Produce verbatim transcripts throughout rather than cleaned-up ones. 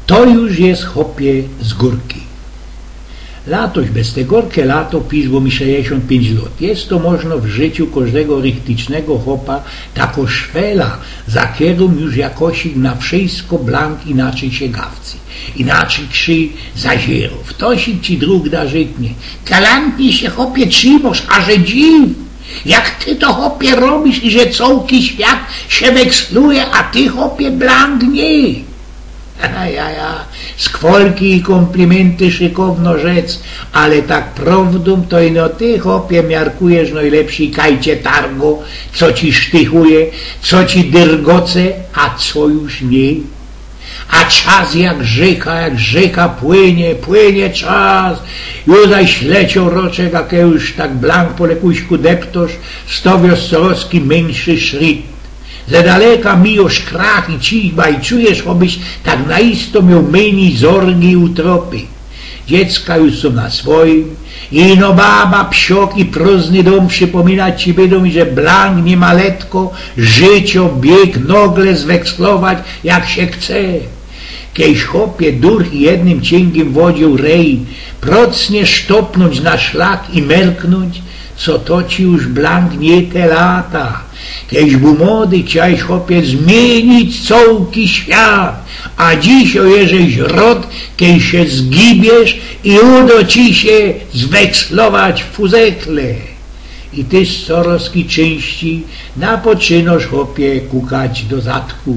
To już jest, chopie, z gōrki. Latoś bez te gōrke lato piszło mi sześćdziesiōnt piyńć lŏt. Jest to możno w życiu kożdego richtycznego chopa tako szwela, za kerōm już jakosik na wszysko blank inaczyj sie gawcy, inaczyj krzyj zaziero. Ftosik ci drōg da rzeknie: „Galantnie sie, chopie, trzimosz, a że dziw, jak ty to, chopie, robisz i że cołki świat sie weksluje, a ty, chopie, blank niy”. Ja, ja, skwolki i kōmplimenty szykowno rzec, ale tak prowdōm to ino ty, chopie, miarkujesz nojlepszyj kajcie targo, co ci sztychuje, co ci dyrgoce, a co już niy. A czas jak rzeka, jak rzeka płynie, płynie czas. Już zaś lecio roczek, a ke już tak blank po lekuśku deptosz, stŏwiosz coroz ki miyńszy szrit. Ze daleka mijŏsz krach i cichba i czujesz, chobyś tak na isto mioł myni, zorgi i utropy. Dziecka już sōm na swojim. Ino baba, psiok i prōżny dōm przipōminać ci bydōm, że blank niy ma letko, życio, bieg nogle zwekslować, jak sie chce. Kejś, chopie, durch i jednym ciyngiym wodzioł rej, procnie sztopnōńć na szlak i merknōńć, co to ci już blank niy te lata. Kejś bōł młody, chciałeś, chopie, zmiynić cołki świat, a dzisiej jeżeś rod, kej sie zgibiesz i udo ci sie zwekslować fuzekle. I tyż coroz ki czynścij napoczynŏsz, chopie, kukać do zadku.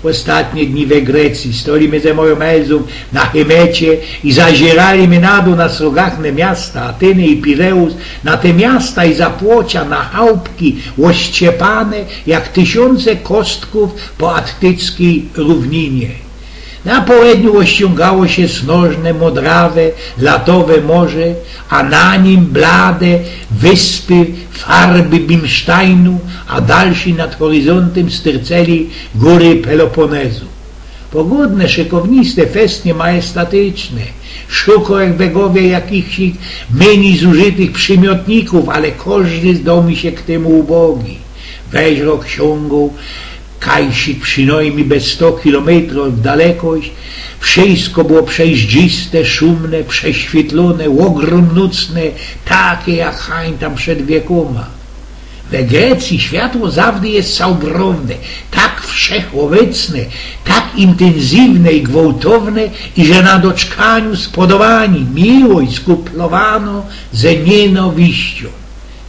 Ôstatnie dni we Grecyji. Stolimy ze mojōm Elzōm na hymecie i zazieralimy na dōł na srogachne miasta, Atyny i Pireus, na te miasta i zapłocia, na chałpki, ôszczepane jak tysiōnce kostków po attyckyj równinie. Na połedniu ôściōngało sie snożne, modrawe, latowe morze, a na nim blade wyspy farby bimsztajnu, a dalszyj nad horyzōntym styrceli gōry Peloponezu. Pogōdne, szykowniste, festnie majestatyczne. Szukōłech we gowie jakichś myni zużytych przimiotnikōw, ale kożdy zdŏł mi sie k tymu ubogi. Weźrok siōngoł kajsik przinojmnij bez sto kilometrōw w dalekość. Wszysko było przejrzyste, szumne, przeświytlōne, ôgrōmnōcne, take jak hań tam przed wiekōma. We Grecyji światło zawdy jest całbrowne, tak wszechôbecne, tak intynzywne i gwołtowne, iże na doczkaniu spodobani, miłość skuplowano ze niynawiściōm.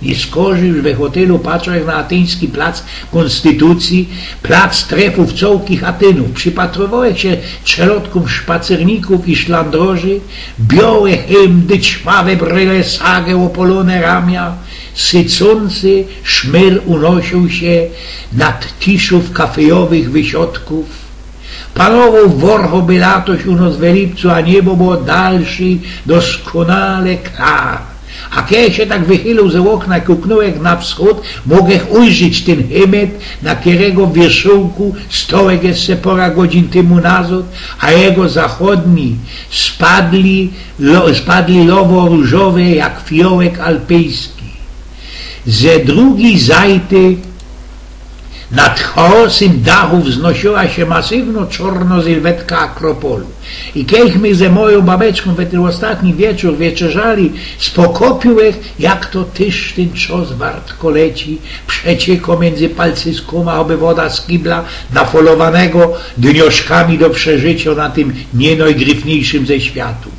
Niy skorzōł już we hotelu, patrzołech na atyński plac Kōnstytucyje, plac trefōw cołkich Atynōw. Przipatrowołech sie szerodkōm szpacernikōw i szlandroży, biołe hymdy, ćmawe brele, sage, ôpolōne ramia, sycōncy szmyr unosiōł sie nad tiszōw kafejowych wysiodkōw. Panowoł worchoby latoś u nos we lipcu, a niebo było dalszyj doskōnale klare. A kej sie tak wychylōł ze ôkna, kuknōłech na wschōd, mōgech ujrzeć tyn hymet, na kerego wierzchołku stołech jeszcze pora godzin tymu nazŏd, a jego zachodni spadli, lo, spadli lowo-rōżowe jak fijołek alpyjski. Ze drugij zajty nad chaosym dachōw wznosiła sie masywnŏ, czŏrnŏ sylwetka Akropolu. I kej my ze mojōm babeczkōm we tyn ôstatni wieczōr wieczerzali, spokopiōłech, jak to tyż tyn czŏs wartko leci, przeciekŏ miyndzy palcyskōma, ôby woda z kibla nafolowanego dnioszkami do przeżyciŏ na tym niynojgryfniyjszym ze światōw.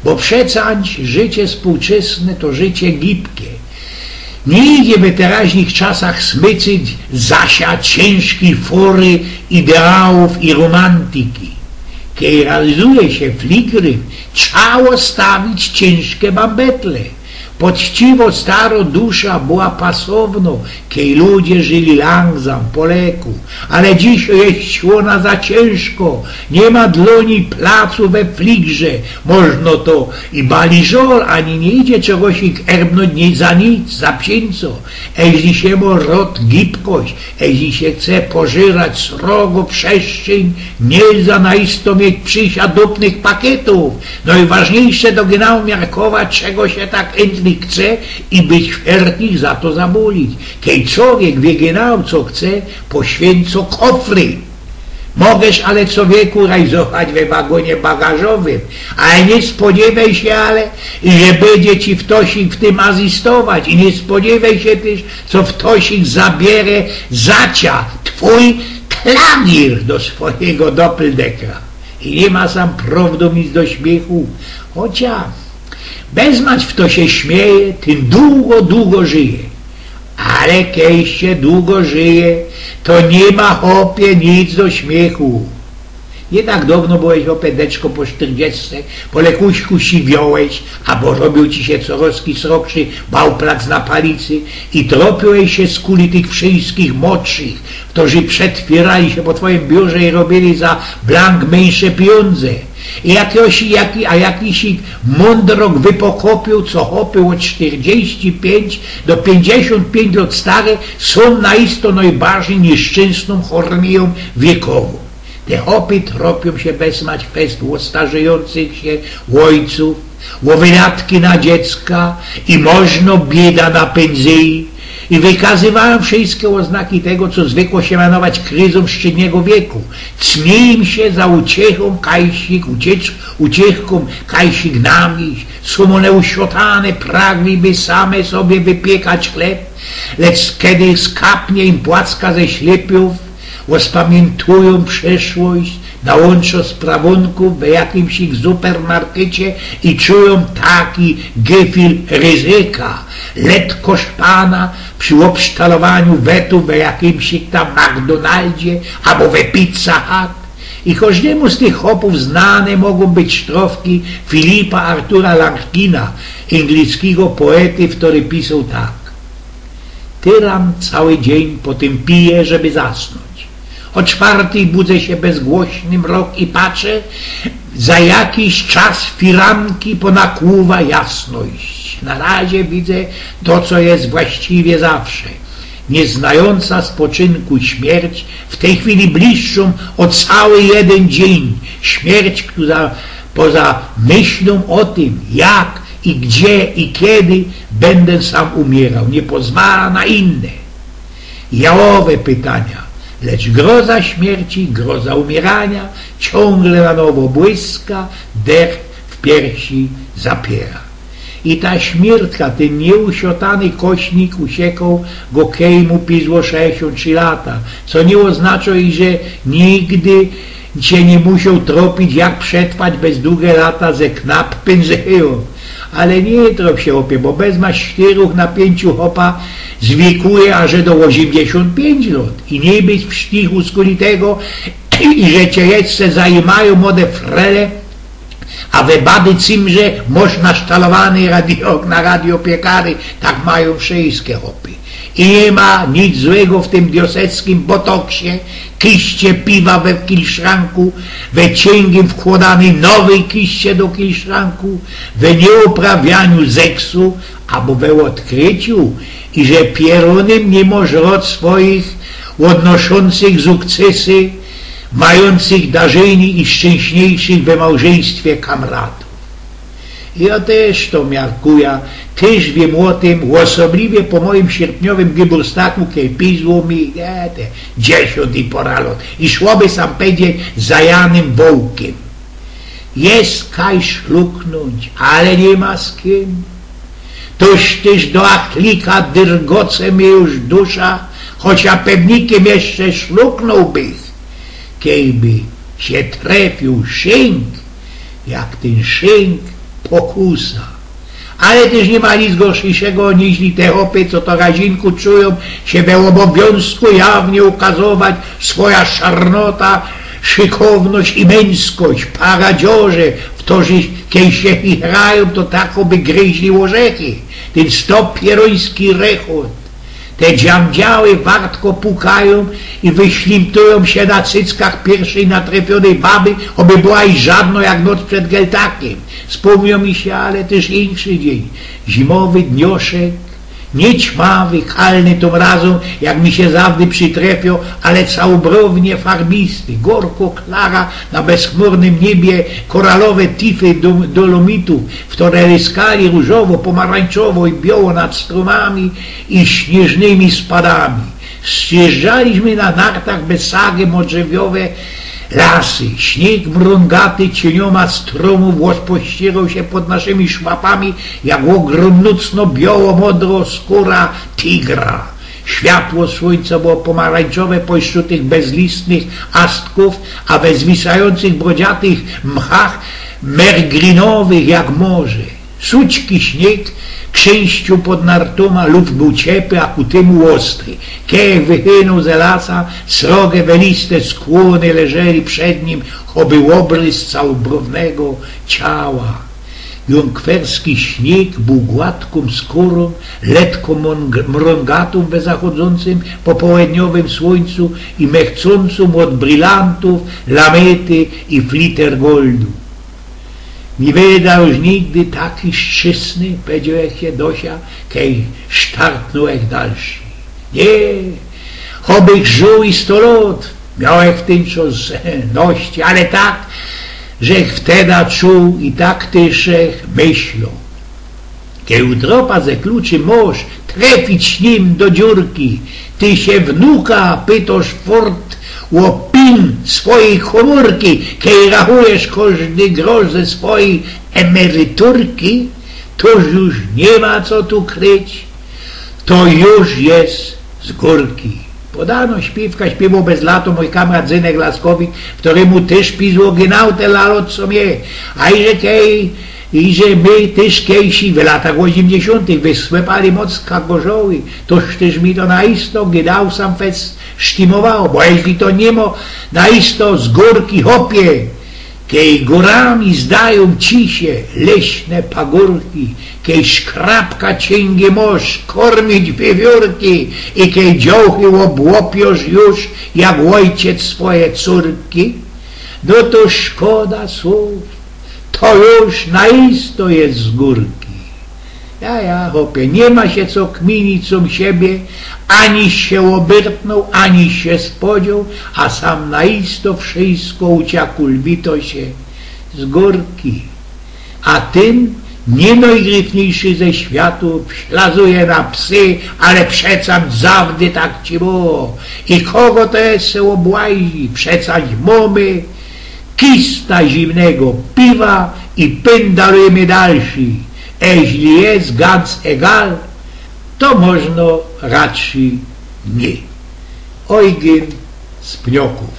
Bo przecańć życie spōłczesne to życie gibkie. Niy idzie we teraźnich czasach smycyć za sia ciynżkij fory ideałōw i rōmantyki. Kej realizuje sie fligrym, trza ôstawić ciynżke bambetle. Poczciwŏ starŏ dusza była pasownŏ, kej ludzie żyli langzam, po leku. Ale dzisiej je siłōna za ciynżko, niy ma dlŏ nij placu we fligrze. Możno to i bali żŏl, ani niy idzie czegosik erbnōńć ni-, za nic, za psiyńco. Eźli sie mŏ rŏd gibkość, eźli sie chce pożyrać srogo przestrzyń, niy za na isto mieć prziś, a dupnych pakietōw. Nojważniyjsze to genau miarkować, czego sie tak endlik chce i być fertich za to zabōlić. Kej czowiek wiy genau, co chce, poświyńcŏ kofry. Możysz ale, czowieku, rajzować we wagonie bagażowym, ale niy spodziewej sie ale, iże bydzie ci ftoś w tym azystować i niy spodziewej sie tyż, co ftoś zabierze za cia twōj klawier do swojigo doppeldeckera. I niy ma sam prowdōm nic do śmiychu, chocia bez mać fto sie śmieje, tyn dugo, dugo żyje. Ale kej sie dugo żyje, to niy ma, chopie, nic do śmiechu. Niy tak downo byłeś, chopie, deczko po sztyrdziestce, po lekuśku siwiołeś, abo robiōł ci sie coroz srogszy bałplac na palicy i tropiōłeś sie skuli tych wszyjskich modszych, ftorzy przetwierali sie po twojim biurze i robiyli za blank myńsze pijōndze. I jakiś, jaki, a jakiś mōndrok wypokopiōł, co chopy ôd sztyrdziści piyńć do piyńćdziesiōnt piyńć lot stare sōm naisto nojbardzij niyszczynsnōm chormijōm wiekowōm. Te chopy tropiōm sie bez mać fest ô starzyjōncych sie ôjcōw, ô wydatki na dziecka i możno bieda na pynzyji. I wykazywajōm wszyjske ôznaki tego, co zwykło sie mianować krizōm średnigo wieku. Cni im sie za uciechōm kajsik, uciecz-, uciechkōm kajsik na wieś. Sōm ône usiotane, pragliwe same sobie wypiekać chleb, lecz kej skapnie im płacka ze ślepiyōw, ôspamiyntujōm przeszłość na łōnczo sprawōnkōw we jakimś ich supermarkecie i czujōm taki gefil ryzyka, letkość pana przi ôbsztalowaniu wetōw we jakimś ich tam McDonaldzie abo we Pizza Hut. I kożdymu z tych chopōw znane mogōm być sztrofki Filipa Artura Langkina, inglickigo poety, ftory pisoł tak: Tyran cały dziyń potym pije, żeby zasnōńć. Ô czwartyj budzę sie bezgłosny mrok i patrzę, za jakiś czas firanki ponakłuwa jasność. Na razie widzę to, co jest właściwie zawsze. Niy znajōnca spoczynku śmierć, w tyj chwili bliższōm ô cały jedyn dziyń. Śmierć, ktora poza myślōm ô tym, jak i gdzie i kedy bydã sam umiyrał, niy pozwala na inne jałowe pytania, lecz groza śmierci, groza umiyranio ciōngle na nowo błyska, dech w piersi zapiera. I ta śmiertka, tyn niyusiotany kośnik usiekoł go, kej mu pizło sześćdziesiōnt trzi lata, co niy ôznaczo, iże nigdy sie niy musioł tropić, jak przetrwać bez dugie lata ze knap pynzyjōm. Ale niy trop sie, chopie, bo bez mać sztyrōch na piyńciu chopa zwiekuje aże do ôziymdziesiōnt piyńć lot i niy być w sztichu skuli tego, iże cie jeszcze zajimajōm młode frele, a we bady cymrze mosz nasztalowany radio, na radiopiekary, tak majōm wszyjske chopy. I niy ma nic złego w tym dioseckim botoksie, kiście piwa we kilszranku, we ciyngiym wkłodanyj nowyj kiście do kilszranku, we niy uprawianiu zeksu, abo we ôdkryciu, iże pierōnym niy mosz rot swoich ôdnoszōncych sukcesy, majōncych darzyni i szczynśniejszych we małżyństwie kamratōw. I jŏ tyż to miarkuja, tyż wiym ô tym, ôsobliwie po mojim sierpniowym geburstaku, kej pizło mi, e, te dziesiōnt i pora lot, i szło by sam powiedzieć za Janym Wołkym. Jest kaj szluknōńć, ale niy ma z kim. Tōż tyż do achlika dyrgoce mi już dusza, choć jŏ pewnikym jeszcze szluknōłbych, kejby sie trefiōł szynk, jak tyn szynk pokusa. Ale tyż niy ma nic gorszyjszego, niźli te chopy, co to razinku czujōm sie we ôbowiōnzku jawnie ukazować swoja szarnota, szykowność i myńskość. Paradziŏrze, ftorzy kej sie chichrajōm, to tak ôby gryźli ôrzechy. Tyn stop pierōński rechot. Te dziamdziały wartko pukajōm i wyślimtujōm sie na cyckach piyrwszej natrefionej baby, ôby była i żadno jak noc przed geltakym. Spōmniŏ mi sie ale tyż inszy dziyń. Zimowy dnioszek, niy ćmawy, kalny tōm razōm, jak mi sie zawdy przitrefiŏ, ale całobrownie farbisty. Gorko klara na bezchmurnym niebie, koralowe tify do-, dolomitōw, ftory lyskali rōżowo, pōmarańczowo i bioło nad strōmami i śniyżnymi spadami. Zjeżdżaliśmy na nartach bez sage modrzewiowe, Lasy, śniyg mrōngaty ciyniyma strōmōw ôzpościerōł sie pod naszymi szpami, jak ôgrōmnōcno bioło-modro skōra tygra. Światło słōńca było pōmarańczowe pośrōd tych bezlistnych astkōw, a we zwisajōncych brodziatych mchach mergrinowych jak morze. Suczki śniyg krzyńszcziōł pod nartōma, lōft bōł ciepły, a ku tymu ôstry. Kej wychynōł ze lasa, srogie weliste skłōny leżeli przed nim, choby ôbrys całobrōwnego ciała. Junkwerski śniyg bōł gładkōm skōrōm, letko mōng-, mrōngatōm we zachodzōncym popołedniowym słōńcu i mechcōncōm ôd brilantōw, lamyty i flitergoldu. „Niy wydōm już nigdy taki szczysny”, powiedziołech sie do sia, kej sztartnōłech dalszy. „Niy, chobych żōł i sto lŏt, miołech w tym czas noście, ale tak żech wteda czuł i tak tyż żech myśloł. Kej u dropa ze kluczy mosz trefić nim do dziurki, ty sie wnuka pytosz fort ô pin swojej chōmōrki, kej rachujesz kożdy grosz ze swojej emeryturki, toż już niy ma co tu kryć, to już je z gōrki”. Podano śpiywka, śpiywoł bez lato mōj kamrat Zynek Laskowik, kerymu tyż pizło gynał tela lŏt co mie. A iże kej, iże my tyż kejsi w latach ôziymdziesiōntych wysłepali moc kagorzoły, toż tyż mi to na isto gydał sam fest sztimowało, bo jeźli to niy ma na isto z gōrki, chopie, kej gōrami zdajōm ci sie leśne pagōrki, kej szkrabka ciyngi mosz kormić wiewiórki i kej dziołchy ôbłopiosz już jak ôjciec swoje cōrki, no to szkoda słōw, to już na isto je z gōrki. Ja, ja, chopie, niy ma sie co kminić sōm siebie, ani sie ôbyrtnōł, ani sie spodzioł, a sam na isto wszysko uciakulwito sie z gōrki. A tyn niy nojgryfniyjszy ze światōw ślazuje na psy, ale przeca zawdy tak ci było. I kogo to jeszcze ôbłazi? Przeca mōmy kista zimnego piwa i pyndalujmy dalszy. Jeźli je gans egal, to możno raczy niy. Ojgyn z Pniokōw.